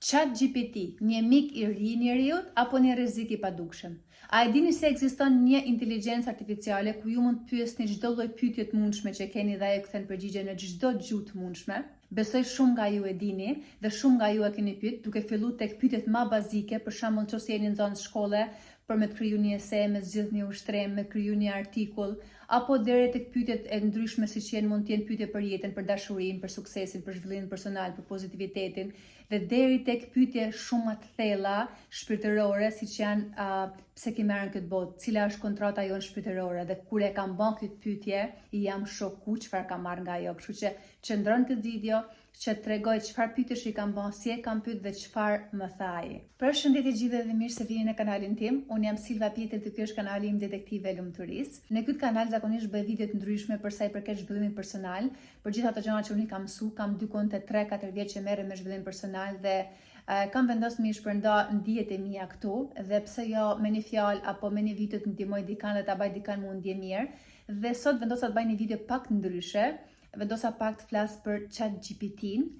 ChatGPT, një mik i ri i njeriut apo një rrezik i padukshëm? A e dini se ekziston një inteligjencë artificiale ku ju mund të pyesni çdo lloj pyetje të mundshme që keni dhe ajo kthen përgjigje në çdo gjuhë të mundshme? Besoj shumë nga ju e dini dhe shumë nga ju e keni pyet, duke fillu tek pyetjet ma bazike, për shembull nëse jeni nxënës shkolle, për me të kriju një ese, me zgjidh një ushtrim, me kriju një artikull, apo deri tek pyetjet e ndryshme siç jenë mund të jenë pyetje për jetën, për dashurinë, për suksesin, për zhvillimin personal, për pozitivitetin dhe deri tek pyetje shumë më të thella shpirtërore siç janë uh, pse kemi ardhur në këtë botë, cila është kontrata jonë shpirtërore dhe kur e kam bën këtë pyetje, jam shoku çfarë kam marrë nga ajo. Kështu që qëndro në këtë video që të tregoj çfarë pyetjesh i kam bën, si e kam pyet dhe çfarë më tha ai. Përshëndetje gjithëve dhe mirë se vini në kanalin tim. Unë jam Silva Pjetri dhe ky është kanali im Detektive e Lumturisë. Në këtë kanal zakonisht bëj video të ndryshme për sa i përket zhvillimit personal, për gjithë ato gjëra që unë i kam mësu, kam diku te 3-4 vjet që merrem me zhvillim personal dhe kam vendosur me i shpërnda ndijet e mia këtu dhe pse jo me një fjalë apo me një video të ndihmoj dikan dhe ta bëj dikan mu ndje mirë. Dhe sot vendosa të bëj një video pak ndryshe, vendosa pak të flas për ChatGPT-n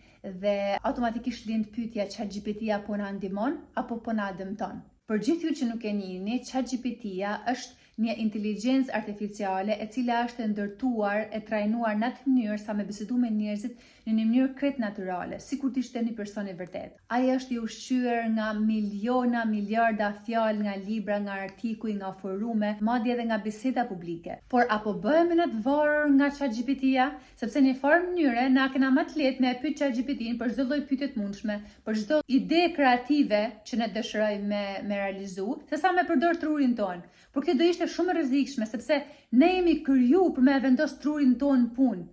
dhe automatikisht lind pyetja ChatGPT-ja po na ndihmon apo po na dëmton. Për gjithë ju që nuk e njihni, ChatGPT-ja është një inteligjencë artificiale e cila është e ndërtuar, e trajnuar në atë mënyrë sa me bisedu me njerëzit në një mënyrë krejt natyrale, sikur të ishte një person i vërtet. Ai është i ushqyer nga miliona, miliarda fjalë, nga libra, nga artikuj, nga forume, madje edhe nga biseda publike. Por a po bëhemi ne të varur nga ChatGPT-ja? Sepse në një farë mënyre na kena më të lehtë me e pyet ChatGPT-n për çdo lloj pyetje të mundshme, për çdo ide kreative që ne dëshirojmë me me realizu, sesa me përdor trurin tonë. Por kjo do ishte shumë e rrezikshme sepse ne jemi kriju për me e vendos trurin tonë në punë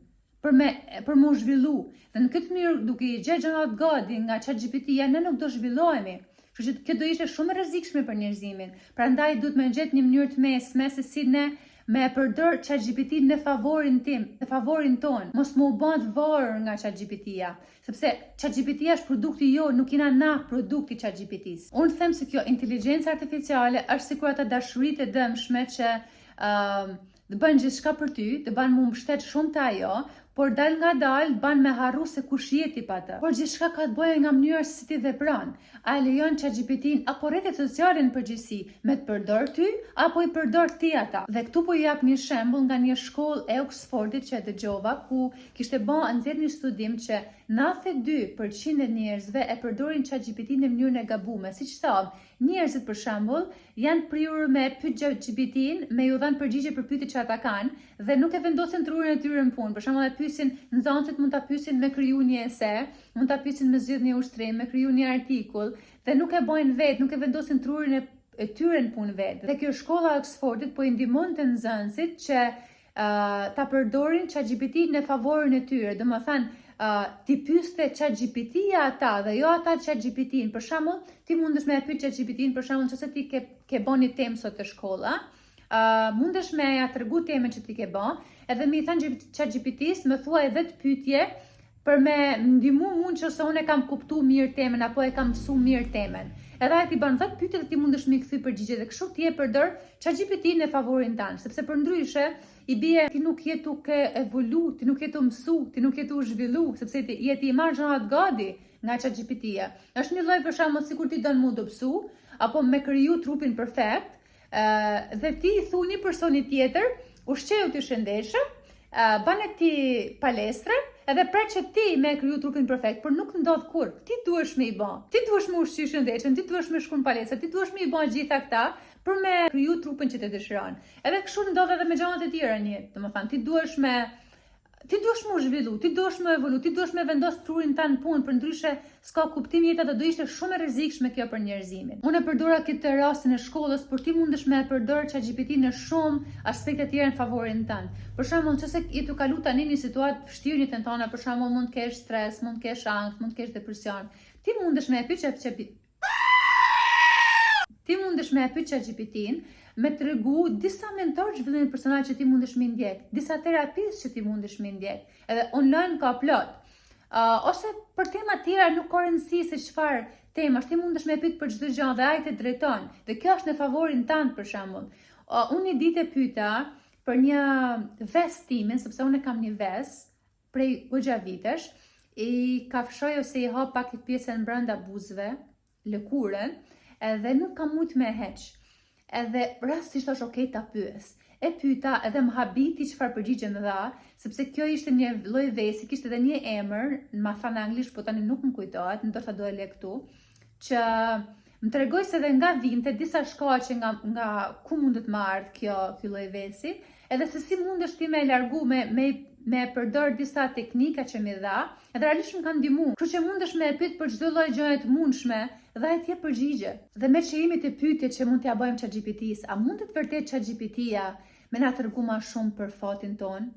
për me për mu zhvillu. Dhe në këtë mënyrë duke i gjetë gjërat gati nga ChatGPT-ja ne nuk do zhvillohemi. Kështu që kjo do ishte shumë e rrezikshme për njerëzimin. Prandaj duhet me gjetë një mënyrë të mesme se si ne me e përdor ChatGPT në favorin tim, në favorin ton, mos më u bë të varur nga ChatGPT-ja, sepse ChatGPT-ja është produkti jo, nuk jena na produkti ChatGPT-s. Unë them se kjo inteligjencë artificiale është sikur ata dashuritë e dëmshme që uh, të bën gjithçka për ty, të bën mu mbështet shumë te ajo, por dal nga dal të bën me harru se kush je ti pa të. Por gjithçka ka të bëjë nga mënyra se si ti vepron. A e lejon ChatGPT-n apo rrjetet sociale në përgjithësi me të përdor ty apo i përdor ti ata? Dhe këtu po ju jap një shembull nga një shkollë e Oxfordit që e dëgjova ku kishte bë nxjerr një studim që 92% e njerëzve e përdorin ChatGPT në mënyrën e gabume. Siç thamë, Njerëzit për shembull, janë prirur me e pyet ChatGPT-n me ju dhënë përgjigje për pyetjet që ata kanë dhe nuk e vendosin trurin e tyre në punë. Për shembull, e pyesin nxënësit mund ta pyesin me kriju një ese, mund ta pyesin me zgjidh një ushtrim, me kriju një artikull dhe nuk e bëjnë vetë, nuk e vendosin trurin e e tyre në punë vetë. Dhe kjo shkolla e Oxfordit po i ndihmonte nxënësit që ta përdorin ChatGPT në favorin e tyre. Domethënë, uh, ti pyeste ChatGPT-ja ata dhe jo ata ChatGPT-n. Për shembull, ti mundesh me e pyet ChatGPT-n, për shembull, nëse ti ke ke bën një temë sot te shkolla, uh, mundesh me ja tregu temën që ti ke bë, edhe me i thënë ChatGPT-s, më thuaj 10 pyetje për me ndihmu mu nëse unë e kam kuptu mirë temën apo e kam mësu mirë temën. Edhe ai ti bën 10 pyetje dhe ti mundesh me i kthy përgjigje dhe kështu ti e përdor ChatGPT në favorin tënd, sepse përndryshe i bie ti nuk je tuke evolu, ti nuk je tu mësu, ti nuk je tu zhvillu, sepse ti je ti i marr gjërat gati nga ChatGPT-ja. Është një lloj për shembull sikur ti don mu dobësu apo me kriju trupin perfekt, dhe ti i thu një personi tjetër, ushqeju ti shëndetshëm, bane ti palestrën, edhe pret që ti me kriju trupin perfekt, por nuk ndodh kurrë. Ti duhesh me i bë. Ti duhesh me ushqy shëndetshëm, ti duhesh me shku në palestër, ti duhesh me i bë gjitha këta për me kriju trupin që ti dëshiron. Edhe kështu ndodh edhe me gjërat e tjera në jetë. Domethënë ti duhesh me Ti duhesh me u zhvillu, ti duhesh me evolu, ti duhesh me vendos trurin tënd në punë, përndryshe s'ka kuptim jeta dhe do ishte shumë e rrezikshme kjo për njerëzimin. Unë e përdora këtë rastin e shkollës, por ti mundesh me e përdor ChatGPT në shumë aspekte tjera në favorin tënd. Për shembull, nëse je tu kalu tani një situatë të vështirë në jetën tënde, për shembull mund të kesh stres, mund të kesh ankth, mund të kesh depresion, ti mundesh me e pyet ChatGPT Ti mundesh me e pyet ChatGPT-n me tregu disa mentor të zhvillimit personal që ti mundesh me ndjek, disa terapistë që ti mundesh me ndjek. Edhe online ka plot. Uh, ose për tema tjera nuk ka rëndësi se çfarë tema, ti mundesh me pyet për çdo gjë dhe ai të drejton. Dhe kjo është në favorin tënd për shembull. Uh, unë një ditë e pyeta për një ves timin, sepse unë kam një ves prej goxha vitesh, i kafshoj ose i ha pak pjesën brenda buzëve, lëkurën, edhe nuk kam mujt me e heq. Edhe rastisht thash ok ta pyes. E pyeta edhe më habiti çfarë përgjigje më dha, sepse kjo ishte një lloj vesi, kishte edhe një emër, ma tha në anglisht, po tani nuk më kujtohet, ndoshta do e le këtu, që më tregoi se edhe nga vinte disa shkaqe nga nga ku mundet me ardhë kjo ky lloj vesi, edhe se si mundesh ti me e largu me me me përdor disa teknika që mi dha, edhe realisht më kanë ndihmu. Kështu që mundesh me e pyet për çdo lloj gjëje të mundshme dhe ai të jep përgjigje. Dhe me që jemi te pyetjet që mund t'ja bëjmë ChatGPT-s, a mundet vërtet ChatGPT-ja me na tregu ma shumë për fatin tonë?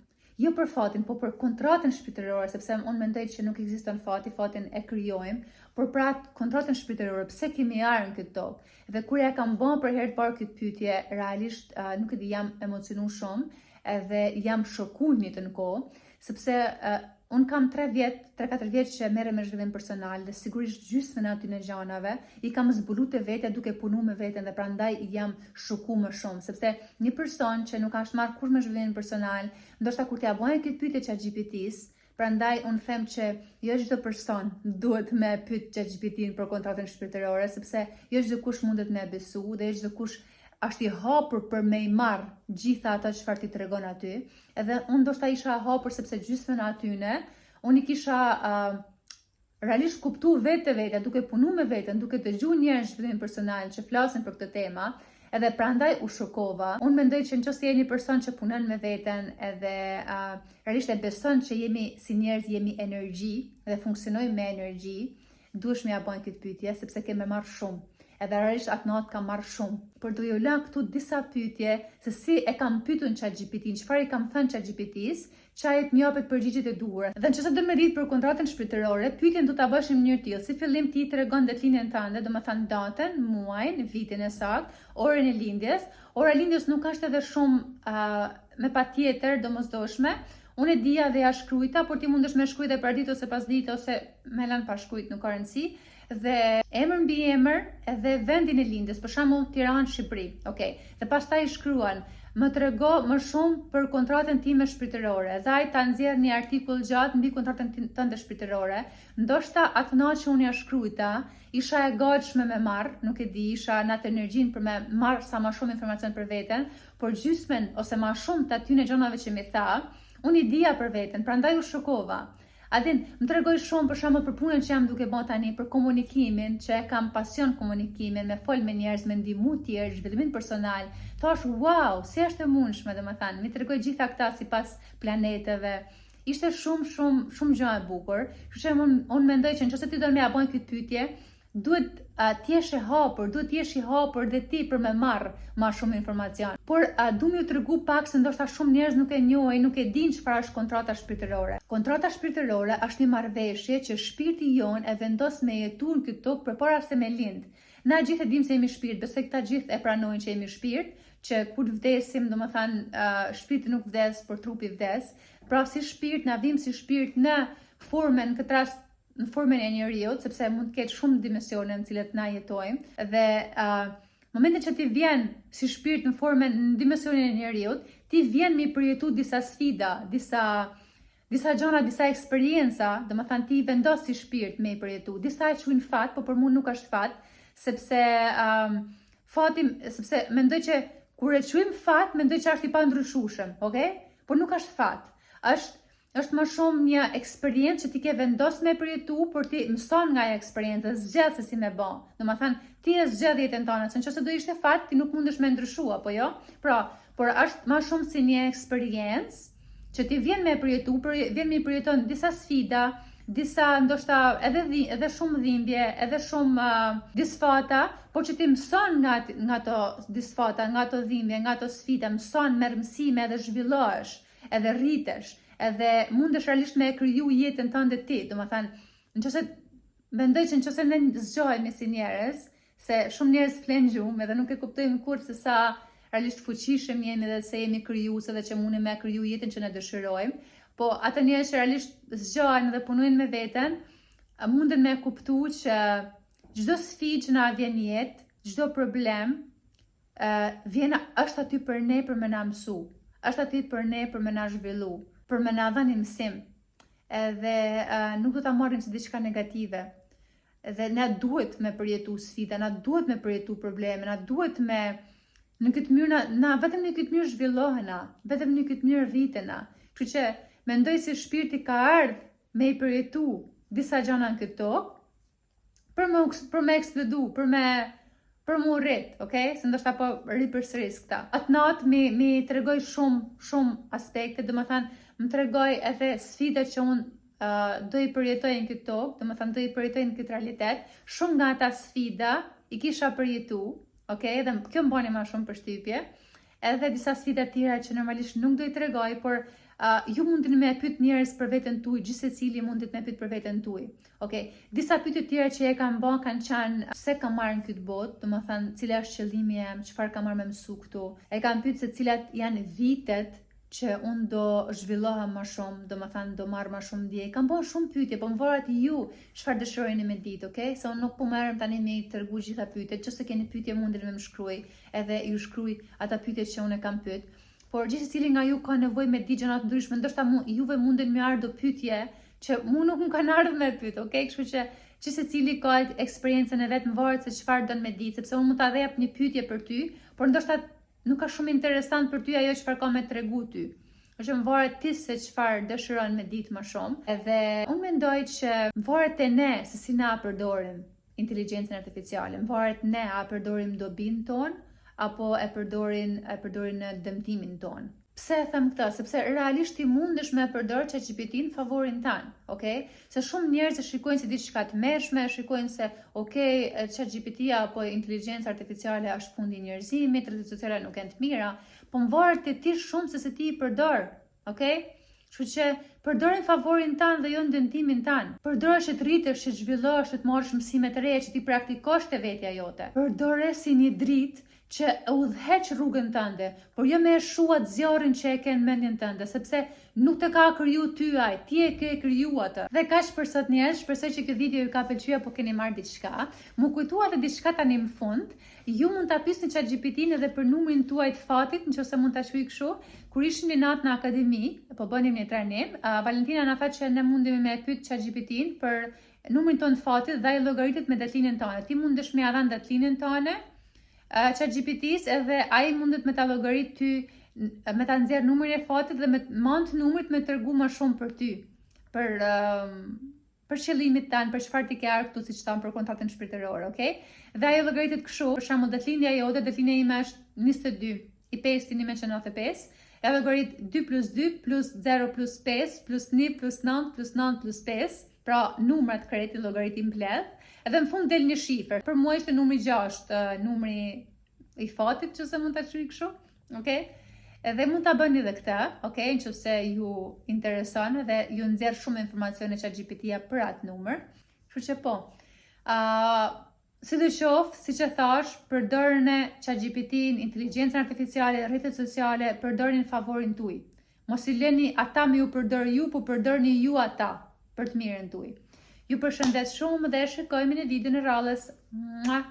Jo për fatin, po për kontratën shpirtërore, sepse unë mendoj që nuk ekziston fati, fatin e krijojmë, por pra kontratën shpirtërore, pse kemi ardhur në këtë tokë? Dhe kur ja kam bën për herë të parë këtë pyetje, realisht uh, nuk e di jam emocionu shumë, edhe jam shoku në njëjtën kohë, sepse uh, unë kam 3 vjet, 3-4 vjet që merrem me zhvillim personal dhe sigurisht gjysmën e atyne gjanave i kam zbulu te vetja duke punu me veten dhe prandaj jam shoku më shumë, sepse një person që nuk është marrë kurrë me zhvillimin personal, ndoshta kur t'ja bëjë këtë pyetje ChatGPT-s, prandaj unë them që jo çdo person duhet me pyet ChatGPT-n për kontratën shpirtërore, sepse jo çdo kush mundet me besu dhe jo çdo kush është i hapur për me i marr gjitha ato çfarë ti tregon aty. Edhe unë ndoshta isha e hapur sepse gjysmën e atyne, unë i kisha uh, realisht kuptu vetë te vetja, duke punu me veten, duke dëgju njerëz zhvillim personal që flasin për këtë tema, edhe prandaj u shokova. Unë mendoj që nëse je një person që punon me veten edhe uh, realisht e beson që jemi si njerëz jemi energji dhe funksionojmë me energji, duhesh me ja bën këtë pyetje sepse ke me marr shumë. Edhe realisht atë natë kam marrë shumë. Por do ju la këtu disa pyetje se si e kam pyetur në ChatGPT, çfarë i kam thënë ChatGPT-s, që ai të më japet përgjigjet e duhura. Dhe nëse do me ditë për kontratën shpirtërore, pyetjen do ta bësh në mënyrë tillë. Si fillim ti tregon datëlindjen tënde, domethënë datën, muajin, vitin e saktë, orën e lindjes. Ora e lindjes nuk është edhe shumë uh, me patjetër domosdoshme. Unë e dija dhe ja shkrujta, por ti mundesh me shkrujt dhe për ditë ose pas ditë ose me lënë pa shkrujt, nuk ka rëndësi. Dhe emër mbi emër edhe vendin e lindjes, për shembull Tiranë, Shqipëri. Okej. Dhe pastaj shkruan, më trego më shumë për kontratën time shpirtërore. Dhe ai ta nxjerr një artikull gjatë mbi kontratën tënde shpirtërore. Ndoshta atë natë që unë ja shkrujta, isha e gatshme me marr, nuk e di, isha në atë energjinë për me marr sa më shumë informacion për veten, por gjysmën ose ma shumë të atyne gjanave që mi tha, unë i dija për veten, prandaj u shokova. A din, më tregoi shumë për shembull për punën që jam duke bërë tani, për komunikimin, që e kam pasion komunikimin, me fol me njerëz, me ndihmu tjerë, zhvillimin personal. Thash, wow, si është e mundshme, domethënë, mi tregoi gjitha këta sipas planeteve. Ishte shumë shumë shumë gjë e bukur. Kështu që unë un mendoj që nëse ti do me ja bën këtë pyetje, duhet uh, të jesh e hapur, duhet të jesh i hapur dhe ti për me marr ma shumë informacion. Por uh, du me ju tregu pak se ndoshta shumë njerëz nuk e njohin, nuk e dinë çfarë është kontrata shpirtërore. Kontrata shpirtërore është një marrëveshje që shpirti jon e vendos me jetu në këtë tokë përpara se me lind. Na gjithë e dim se jemi shpirt, besoj këta gjithë e pranojnë që jemi shpirt, që kur të vdesim, domethënë, uh, shpirti nuk vdes, por trupi vdes. Pra si shpirt, na vim si shpirt në formën, në këtë rast në formën e njeriut, sepse mund të ketë shumë dimensione në cilat na jetojmë dhe uh, momentin që ti vjen si shpirt në formën në dimensionin e njeriut, ti vjen me përjetu disa sfida, disa disa gjëra, disa eksperienca, domethënë ti vendos si shpirt me i përjetu. Disa e quajnë fat, po për mua nuk është fat, sepse um, fati, sepse mendoj që kur e quajmë fat, mendoj që është i pandryshueshëm, okay? Por nuk është fat. Është Është më shumë një eksperiencë që ti ke vendos me përjetu, por ti mëson nga ajo eksperiencë dhe zgjedh se si me bë. Domethënë, ti e zgjedh jetën tënde, se nëse do ishte fat, ti nuk mundesh me ndryshu apo jo? Pra, por është më shumë si një eksperiencë që ti vjen me përjetu, për, vjen me përjeton disa sfida, disa ndoshta edhe dhi, edhe shumë dhimbje, edhe shumë uh, disfata, por që ti mëson nga nga ato disfata, nga ato dhimbje, nga ato sfida, mëson merr mësime edhe zhvillohesh edhe rritesh, edhe mundesh realisht me e kriju jetën tënde ti, domethënë, nëse mendoj që nëse ne zgjohemi si njerëz, se shumë njerëz flenë gjumë edhe nuk e kuptojmë kurrë se sa realisht fuqishëm jemi dhe se jemi krijues edhe që mundemi me kriju jetën që ne dëshirojmë, po ata njerëz që realisht zgjohen dhe punojnë me veten, munden me kuptu që çdo sfidë që na vjen në jetë, çdo problem, vjen është aty për ne për me na mësu, është aty për ne për me na zhvillu, për me na dhënë mësim. Edhe uh, nuk do ta marrim si diçka negative. Edhe na duhet me përjetu sfida, na duhet me përjetu probleme, na duhet me në këtë mënyrë na, na vetëm në këtë mënyrë zhvillohena, vetëm në këtë mënyrë rritena. Kështu që mendoj se shpirti ka ardhë me i përjetu disa gjana në këtë tokë, për me, për me eksplodu, për me për mu rrit, okay? Se ndoshta po ripërsëris këta. Atë natë mi, mi tregoj shumë, shumë aspekte, do më thënë, më tregoj edhe sfidat që unë uh, do i përjetoj në këtë tokë, do më thënë, do i përjetoj në këtë realitet. Shumë nga ata sfida i kisha përjetu, okay? Dhe kjo më bani ma shumë përshtypje. Edhe disa sfida tjera që normalisht nuk do i tregoj, por uh, ju mundin me pyet njerëz për veten tuaj, gjithsecili mundet me pyet për veten tuaj. Okej, disa pyetje tjera që e kam bën kanë qenë pse kam marrë në këtë botë, do më thënë cila është qëllimi jem, çfarë kam marrë me mësu këtu. E kam pyet se cilat janë vitet që unë do zhvillohem më shumë, do më thënë do marr më shumë ndje. Kam bën shumë pyetje, po më varet ju çfarë dëshironi me ditë, okay? Se unë nuk po merrem tani me i tregu gjitha pyetjet. Nëse keni pyetje mundeni me më shkruaj, edhe ju shkruaj ata pyetje që unë e kam pyet. Por gjithsecili nga ju ka nevojë me ditë gjëra të ndryshme, ndoshta mu, juve munden me ardhur pyetje që mu nuk më kanë ardhur me pyet, okay? Kështu që gjithsecili ka eksperiencën e vet, më varet se çfarë don me ditë, sepse unë mund ta jap një pyetje për ty, por ndoshta nuk ka shumë interesant për ty ajo çfarë ka me tregu ty. Është më varet ti se çfarë dëshiron me ditë më shumë. Edhe unë mendoj që më varet te ne se si na përdorim inteligjencën artificiale. Më varet ne a përdorim dobin ton apo e përdorin e përdorin në dëmtimin ton. Pse e them këtë? Sepse realisht ti mundesh me përdor ChatGPT në favorin tan, okay? Se shumë njerëz e shikojnë si diçka të mëshme, e shikojnë se okay, ChatGPT apo inteligjenca artificiale është fundi i njerëzimit, rrjetet sociale nuk janë të mira, po më varet te ti shumë se se ti i përdor, okay? Kështu që përdorin favorin tan dhe jo në dëmtimin tan. Përdore që të rritesh, që të zhvillohesh, që të marrësh mësime të reja, që ti praktikosh te vetja jote. Përdore si një dritë që e udhëheq rrugën tënde, por jo me e shuat zjarrin që e ke në mendjen tënde, sepse nuk të ka kriju ty ai, ti e ke kriju atë. Dhe kaq për sot njerëz, shpresoj që kjo video ju ka pëlqyer apo keni marrë diçka. Mu kujtua edhe diçka tani në fund. Ju mund ta pyesni ChatGPT-n edhe për numrin tuaj të fatit, nëse mund ta quaj kështu. Kur ishim një natë në akademi, po bënim një trajnim, uh, Valentina na tha që ne mundemi me e pyet ChatGPT-n për numrin tonë të fatit dhe ai llogaritet me datëlindjen tonë. Ti mundesh me ia dhënë datëlindjen tonë, ChatGPT-s edhe ai mundet me ta llogarit ty me ta nxjerr numrin e fatit dhe me anë të numrit me tregu më shumë për ty, për um, për qëllimit tan, për çfarë ti ke ardhur këtu, siç tham për kontratën shpirtërore, okay? Dhe ajo llogaritet kështu, për shembull datëlindja jote, datëlindja ime është 22 i 5 1995, e llogarit 2 plus 2 plus 0 plus 5 plus 1 plus 9 plus 9 plus 5, pra numrat krejt i llogarit i mbledh, edhe në fund del një shifër. Për mua ishte numri 6, numri i fatit që se mund ta quaj kështu, okay? Edhe mund ta bëni edhe këtë, okay, nëse ju intereson dhe ju nxjerr shumë informacione ChatGPT-ja për atë numër. Kështu që po. ë uh, Si të qoftë, si që thash, përdorne ChatGPT-n, inteligjencën artificiale, rrjetet sociale, përdorni në favorin tuaj. Mos i leni ata me ju përdor ju, po përdorni ju ata për të mirën tuaj. Ju përshëndes shumë dhe shikojmë në videon e radhës. Mua!